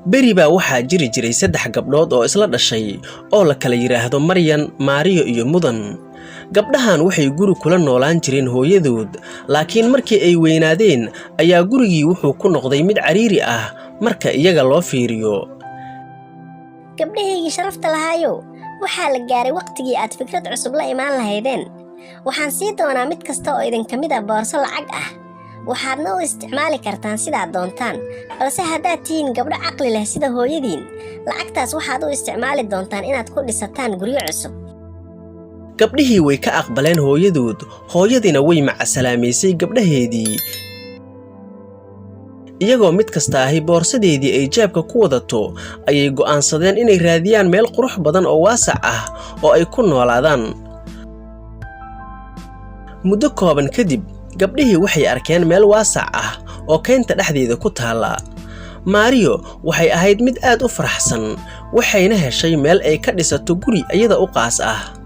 Beri baa waxaa jiri jiray saddex gabdhood oo isla dhashay oo la kala yidhaahdo Maryan, Maariyo iyo Mudan. Gabdhahan waxay guri kula noolaan jireen hooyadood, laakiin markii ay weynaadeen ayaa gurigii wuxuu ku noqday mid cariiri ah marka iyaga loo fiiriyo. Gabdhahaygii sharafta lahaayow, waxaa la gaaray wakhtigii aad fikrad cusub la imaan lahaydeen. Waxaan sii doonaa mid kasta oo idinka mid ah boorso lacag ah, waxaadna u isticmaali kartaan sidaad doontaan. Balse haddaad tihiin gabdho caqli leh sida hooyadiin, lacagtaas waxaad u isticmaali doontaan inaad ku dhisataan guryo cusub. Gabdhihii way ka aqbaleen hooyadood, hooyadiina way macasalaamaysay gabdhaheedii. Iyagoo mid kastaahi boorsadeedii ay jeebka ku wadato ayay go'aansadeen inay raadiyaan meel qurux badan oo waasac ah oo ay ku noolaadaan. Muddo kooban kadib, gabdhihii waxay arkeen meel waasac ah oo kaynta dhexdeeda ku taalla. Maariyo waxay ahayd mid aad u faraxsan, waxayna heshay meel ay ka dhisato guri iyada u qaas ah.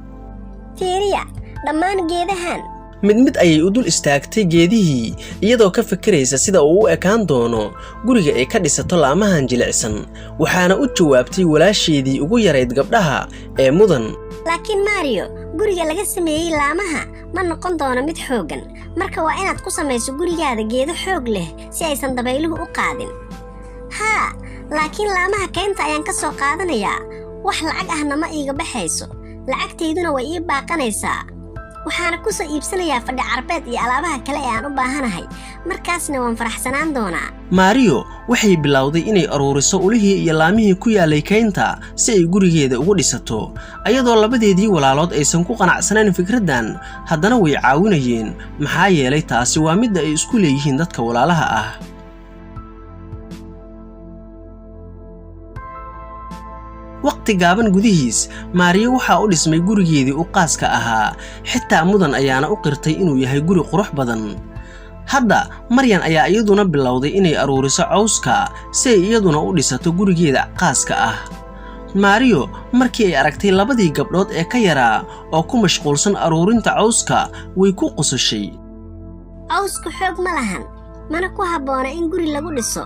Fiiriya dhammaan geedahan. Mid mid ayay u dul istaagtay geedihii, iyadoo ka fikiraysa sida uu u ekaan doono guriga ay ka dhisato laamahan jilicsan. Waxaana u jawaabtay walaasheedii ugu yarayd gabdhaha ee Mudan. Laakiin Maariyo, guriga laga sameeyey laamaha ma noqon doono mid xooggan. Marka waa inaad ku samayso gurigaada geedo xoog leh si aysan dabayluhu u qaadin. Haa, laakiin laamaha kaynta ayaan ka soo qaadanayaa, wax lacag ahna ma iiga baxayso, lacagtayduna way ii baaqanaysaa. Waxaana ku soo iibsanayaa fadhi carbeed iyo alaabaha kale ee aan u baahanahay. Markaasna waan faraxsanaan doonaa. Maariyo waxay bilowday inay aruuriso ulihii iyo laamihii ku yaallay kaynta si ay gurigeeda ugu dhisato. Ayadoo labadeedii walaalood aysan ku qanacsanayn fikraddan, haddana way caawinayeen, maxaa yeelay taasi waa midda ay isku leeyihiin dadka walaalaha ah. Waqti gaaban gudihiis, Maariyo waxaa u dhismay gurigeedii u qaaska ahaa. Xitaa Mudan ayaana u qirtay inuu yahay guri qurux badan. Hadda Maryan ayaa iyaduna bilowday inay aruuriso cawska si ay iyaduna u dhisato gurigeeda qaaska ah. Maariyo markii ay aragtay labadii gabdhood ee ka yaraa oo ku mashquulsan aruurinta cawska, way ku qososhay. Cawsku xoog ma lahan, mana ku habboona in guri lagu dhiso.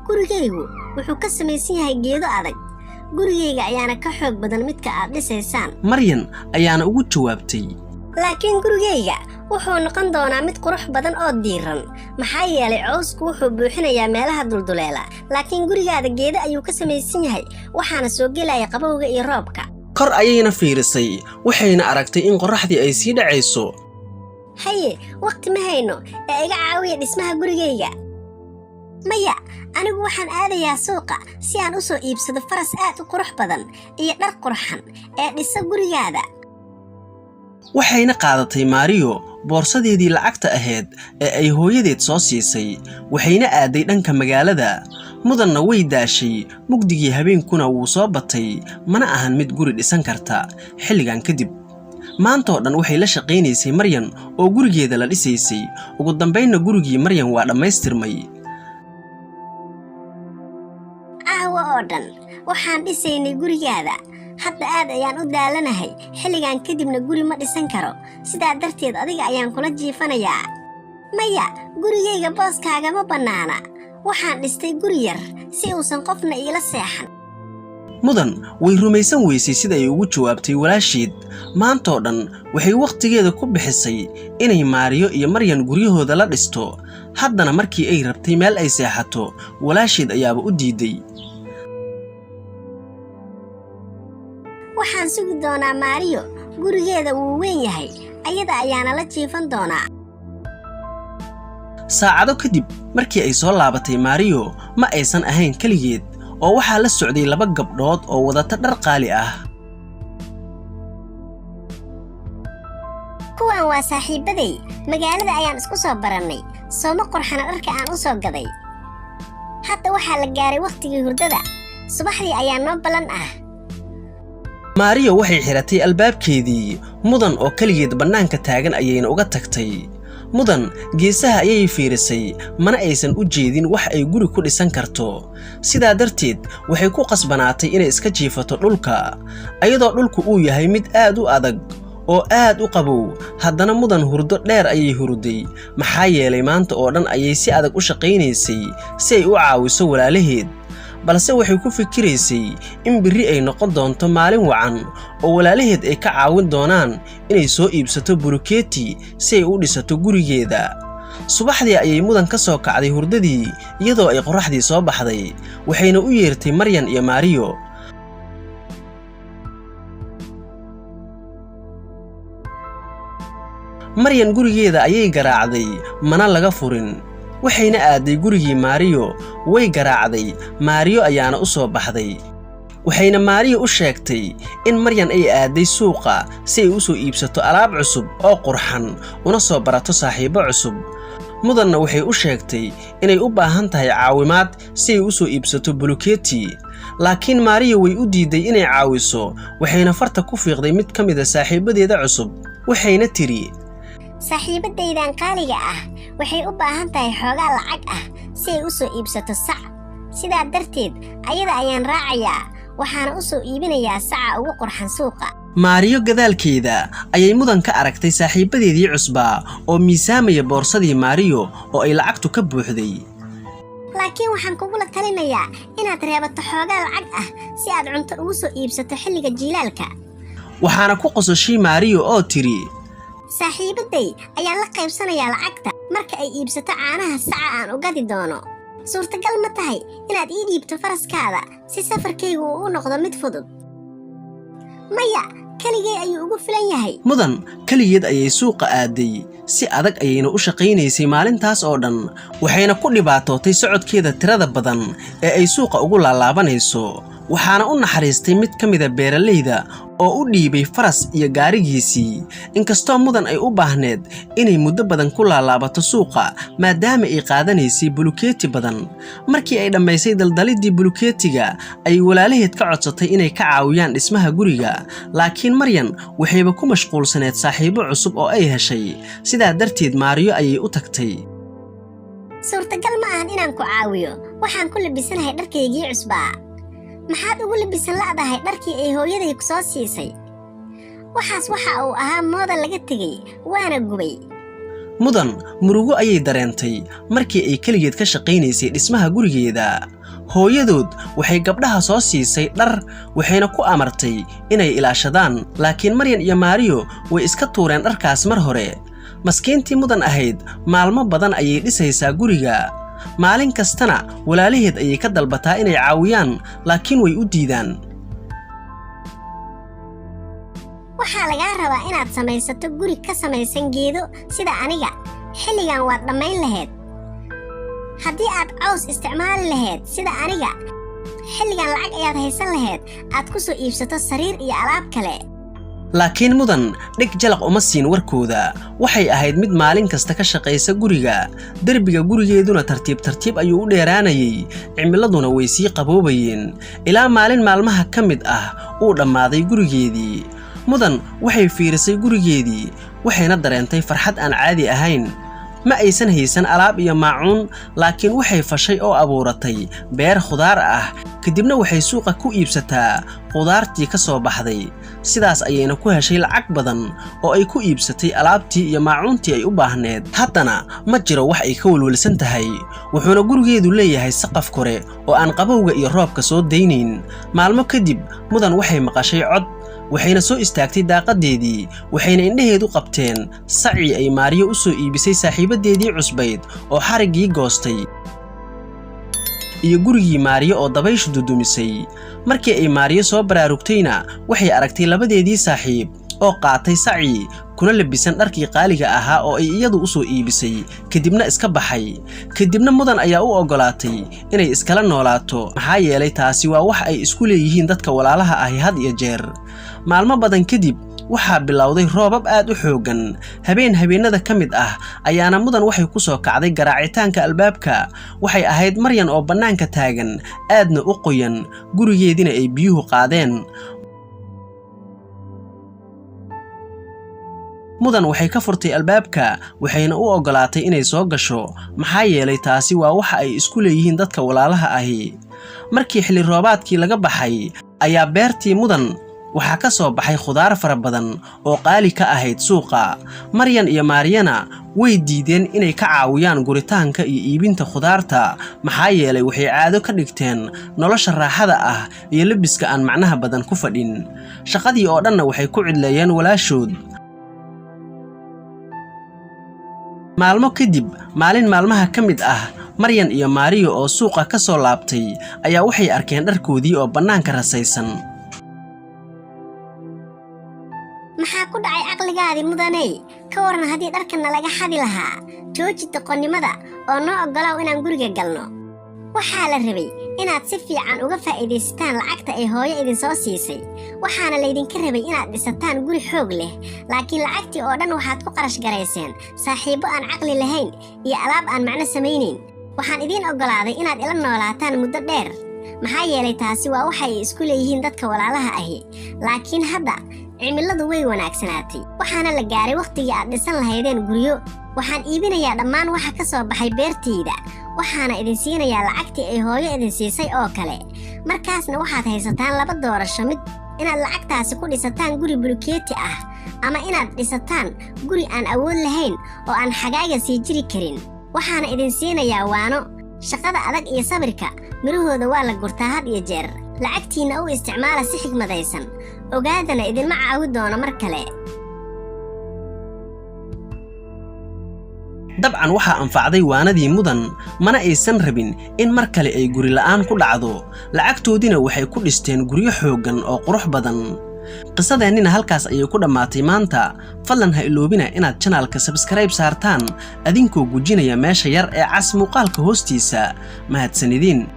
Gurigaygu wuxuu ka samaysan yahay geedo adag. Gurigayga ayaana ka xoog badan midka aad dhisaysaan. Maryan ayaana ugu jawaabtay: Laakiin gurigayga wuxuu noqon doonaa mid qurux badan oo diiran, maxaa yeelay cawsku wuxuu buuxinayaa meelaha dulduleela, laakiin gurigaada geedo ayuu ka samaysan yahay, waxaana soo gelaya qabowga iyo roobka. Kor ayayna fiirisay, waxayna aragtay in qorraxdii ay sii dhacayso. Haye, wakhti ma hayno ee iga caawiya dhismaha gurigayga. Maya, anigu waxaan aadayaa suuqa si aan u soo iibsado faras aad u qurux badan iyo dhar qurxan ee dhisa gurigaada. Waxayna qaadatay Maariyo boorsadeedii lacagta ahayd ee ay hooyadeed soo siisay, waxayna aaday dhanka magaalada. Mudanna way daashay, mugdigii habeenkuna wuu soo batay, mana ahan mid guri dhisan karta xilligan kadib. Maantoo dhan waxay la shaqaynaysay Maryan oo gurigeeda la dhisaysay. Ugu dambaynna gurigii Maryan waa dhammaystirmay. Caawa oo dhan waxaan dhisaynay gurigaada. Hadda aad ayaan u daalanahay, xilligan kadibna guri ma dhisan karo. Sidaa darteed adiga ayaan kula jiifanayaa. Maya, gurigayga booskaaga ma bannaana. Waxaan dhistay guri yar si uusan qofna iila seexan. Mudan way rumaysan weysay sida ay ugu jawaabtay walaasheed. Maantoo dhan waxay wakhtigeeda ku bixisay inay Maariyo iyo Maryan guryahooda la dhisto. Haddana markii ay rabtay meel ay seexato, walaasheed ayaaba u diiday. Waxaan sugi doonaa Maariyo. Gurigeeda wuu weyn yahay, ayada ayaana la jiifan doonaa. Saacado kadib markii ay soo laabatay Maariyo, ma aysan ahayn keligeed, oo waxaa la socday laba gabdhood oo wadata dhar qaali ah. Kuwan waa saaxiibbaday. Magaalada ayaan isku soo barannay. Sooma qurxana dharka aan u soo gaday? Hadda waxaa la gaaray wakhtigii hurdada. Subaxdii ayaa noo ballan ah. Maariyo waxay xidhatay albaabkeedii. Mudan oo keligeed bannaanka taagan ayayna uga tagtay. Mudan geesaha ayay fiirisay, mana aysan u jeedin wax ay guri ku dhisan karto. Sidaa darteed waxay ku qasbanaatay inay iska jiifato dhulka, ayadoo dhulku uu yahay mid aad u adag oo aad u qabow. Haddana Mudan hurdo dheer ayay huruday, maxaa yeelay maanta oo dhan ayay si adag u shaqaynaysay si ay u caawiso walaalaheed. Balse waxay ku fikiraysay in berri ay noqon doonto maalin wacan oo walaalaheed ay ka caawin doonaan inay soo iibsato bulukeeti si ay u dhisato gurigeeda. Subaxdii ayay Mudan ka soo kacday hurdadii iyadoo ay qorraxdii soo baxday, waxayna u yeertay Maryan iyo Maariyo. Maryan gurigeeda ayay garaacday, mana laga furin. Waxayna aaday gurigii Maariyo, way garaacday, Maariyo ayaana u soo baxday. Waxayna Maariyo u sheegtay in Maryan ay aaday suuqa si ay u soo iibsato alaab cusub oo qurxan una soo barato saaxiibbo cusub. Mudanna waxay u sheegtay inay u baahan tahay caawimaad si ay u soo iibsato bulukeeti. Laakiin Maariyo way u diiday inay caawiso, waxayna farta ku fiiqday mid ka mid a saaxiibbadeeda cusub, waxayna tidhi: Saaxiibadaydan qaaliga ah waxay u baahan tahay xoogaa lacag ah si ay u soo iibsato sac. Sidaa darteed ayada ayaan raacayaa, waxaana u soo iibinayaa saca ugu qurxan suuqa. Maariyo gadaalkeeda ayay Mudan ka aragtay saaxiibbadeedii cusbaa oo miisaamaya boorsadii Maariyo oo ay lacagtu ka buuxday. Laakiin waxaan kugula talinayaa inaad reebato xoogaa lacag ah si aad cunto ugu soo iibsato xilliga jiilaalka. Waxaana ku qososhay Maariyo oo tidhi: Saaxiibadday ayaan la qaybsanayaa lacagta marka ay iibsato caanaha saca aan u gadi doono. Suurtagal ma tahay inaad ii dhiibto faraskaada si safarkaygu uu u noqdo mid fudud? Maya, keligay ayuu ugu filan yahay. Mudan keligeed ayay suuqa aaday, si adag ayayna u shaqaynaysay maalintaas oo dhan, waxayna ku dhibaatootay socodkeeda tirada badan ee ay suuqa ugu laalaabanayso. Waxaana u naxariistay mid ka mida beeralayda oo u dhiibay faras iyo gaarigiisii, inkastoo Mudan ay u baahneed inay muddo badan ku laalaabato suuqa maadaama ay qaadanaysay bulukeeti badan. Markii ay dhammaysay daldaliddii bulukeetiga, ayay walaalaheed ka codsatay inay ka caawiyaan dhismaha guriga, laakiin Maryan waxayba ku mashquulsaneed saaxiibo cusub oo ay heshay. Sidaa darteed Maariyo ayay u tagtay. Suurtagal ma ahan inaan ku caawiyo. Waxaan ku labisanahay dharkaygii cusbaa. Maxaad ugu labisan la'dahay dharkii ay hooyaday ku soo siisay? Waxaas waxa uu ahaa mooda laga tegey, waana gubay. Mudan murugo ayay dareentay markii ay keligeed ka shaqaynaysay dhismaha gurigeeda. Hooyadood waxay gabdhaha soo siisay dhar, waxayna ku amartay inay ilaashadaan, laakiin Maryan iyo Maariyo way iska tuureen dharkaas mar hore. Maskiintii Mudan ahayd maalmo badan ayay dhisaysaa guriga. Maalin kastana walaalaheed ayay ka dalbataa inay caawiyaan, laakiin way u diidaan. Waxaa lagaa rabaa inaad samaysato guri ka samaysan geedo sida aniga. Xilligan waad dhammayn lahayd. Haddii aad caws isticmaali lahayd sida aniga, xilligan lacag ayaad haysan lahayd aad ku soo iibsato sariir iyo alaab kale. Laakiin Mudan dheg jalaq uma siin warkooda. Waxay ahayd mid maalin kasta ka shaqaysa guriga. Derbiga gurigeeduna tartiib tartiib ayuu u dheeraanayay, cimiladuna way sii qaboobayeen, ilaa maalin maalmaha ka mid ah uu dhammaaday gurigeedii. Mudan waxay fiirisay gurigeedii, waxayna dareentay farxad aan caadi ahayn. Ma aysan haysan alaab iyo maacuun, laakiin waxay fashay oo abuuratay beer khudaar ah, kadibna waxay suuqa ku iibsataa khudaartii ka soo baxday. Sidaas ayayna ku heshay lacag badan oo ay ku iibsatay alaabtii iyo maacuuntii ay u baahneed. Haddana ma jiro wax ay ka welwelsan tahay, wuxuuna gurigeedu leeyahay saqaf kore oo aan qabowga iyo roobka soo daynayn. Maalmo kadib Mudan waxay maqashay cod, waxayna soo istaagtay daaqaddeedii, waxayna indhaheedu qabteen sacii ay Maariyo u soo iibisay saaxiibaddeedii cusbayd oo xariggii goostay iyo gurigii Maariyo oo dabayshu dudumisay. Markii ay Maariyo soo baraarugtayna, waxay aragtay labadeedii saaxiib oo qaatay sacii kuna labisan dharkii qaaliga ahaa oo ay iyadu u soo iibisay, kadibna iska baxay. Kadibna Mudan ayaa u oggolaatay inay iskala noolaato, maxaa yeelay taasi waa wax ay isku leeyihiin dadka walaalaha ahi had iyo jeer. Maalmo badan kadib waxaa bilowday roobab aad u xooggan. Habeen habeennada ka mid ah ayaana Mudan waxay ku soo kacday garaacitaanka albaabka. Waxay ahayd Maryan oo bannaanka taagan, aadna u qoyan, gurigeediina ay biyuhu qaadeen. Mudan waxay ka furtay albaabka, waxayna u oggolaatay inay soo gasho, maxaa yeelay taasi waa waxa ay isku leeyihiin dadka walaalaha ahi. Markii xilli roobaadkii laga baxay ayaa beertii Mudan Waxaa ka soo baxay khudaar fara badan oo qaali ka ahayd suuqa. Maryan iyo Maariyana way diideen inay ka caawiyaan guritaanka iyo iibinta khudaarta, maxaa yeelay waxay caado ka dhigteen nolosha raaxada ah iyo lebiska aan macnaha badan ku fadhin. Shaqadii oo dhanna waxay ku cidleeyeen walaashood. Maalmo kadib, maalin maalmaha ka mid ah, Maryan iyo Maariyo oo suuqa ka soo laabtay ayaa waxay arkeen dharkoodii oo bannaanka rasaysan. Maxaa ku dhacay caqligaadii, mudaney? Ka waran haddii dharkanna laga xadi lahaa? Jooji doqonnimada oo noo oggolow inaan guriga galno. Waxaa la rabay inaad si fiican uga faa'iidaysataan lacagta ay hooyo idinsoo siisay, waxaana laydinka rabay inaad dhisataan guri xoog leh, laakiin lacagtii oo dhan waxaad ku qarash garayseen saaxiibbo aan caqli lahayn iyo alaab aan macno samaynayn. Waxaan idiin oggolaaday inaad ila noolaataan muddo dheer, maxaa yeelay taasi waa waxay isku leeyihiin dadka walaalaha ahi. Laakiin hadda cimiladu way wanaagsanaatay, waxaana la gaaray wakhtigii aad dhisan lahaydeen guryo. Waxaan iibinayaa dhammaan waxa ka soo baxay beertayda, waxaana idin siinayaa lacagtii ay hooyo idin siisay oo kale. Markaasna waxaad haysataan laba doorasho mid: inaad lacagtaasi ku dhisataan guri bulukeeti ah ama inaad dhisataan guri aan awood lahayn oo aan xagaaga sii jiri karin. Waxaana idin siinayaa waano: shaqada adag iyo sabirka midhahooda waa la gurtaa had iyo jeer. Lacagtiinna u isticmaala si xigmadaysan, ogaadana idinma caawi doono mar kale. Dabcan waxaa anfacday waanadii Mudan, mana aysan rabin in mar kale ay guri la'aan ku dhacdo. Lacagtoodiina waxay ku dhisteen guryo xooggan oo qurux badan. Qisadeennina halkaas ayay ku dhammaatay maanta. Fadlan ha iloobina inaad channelka subscribe saartaan adinkoo gujinaya meesha yar ee cas muuqaalka hoostiisa. Mahadsanidin.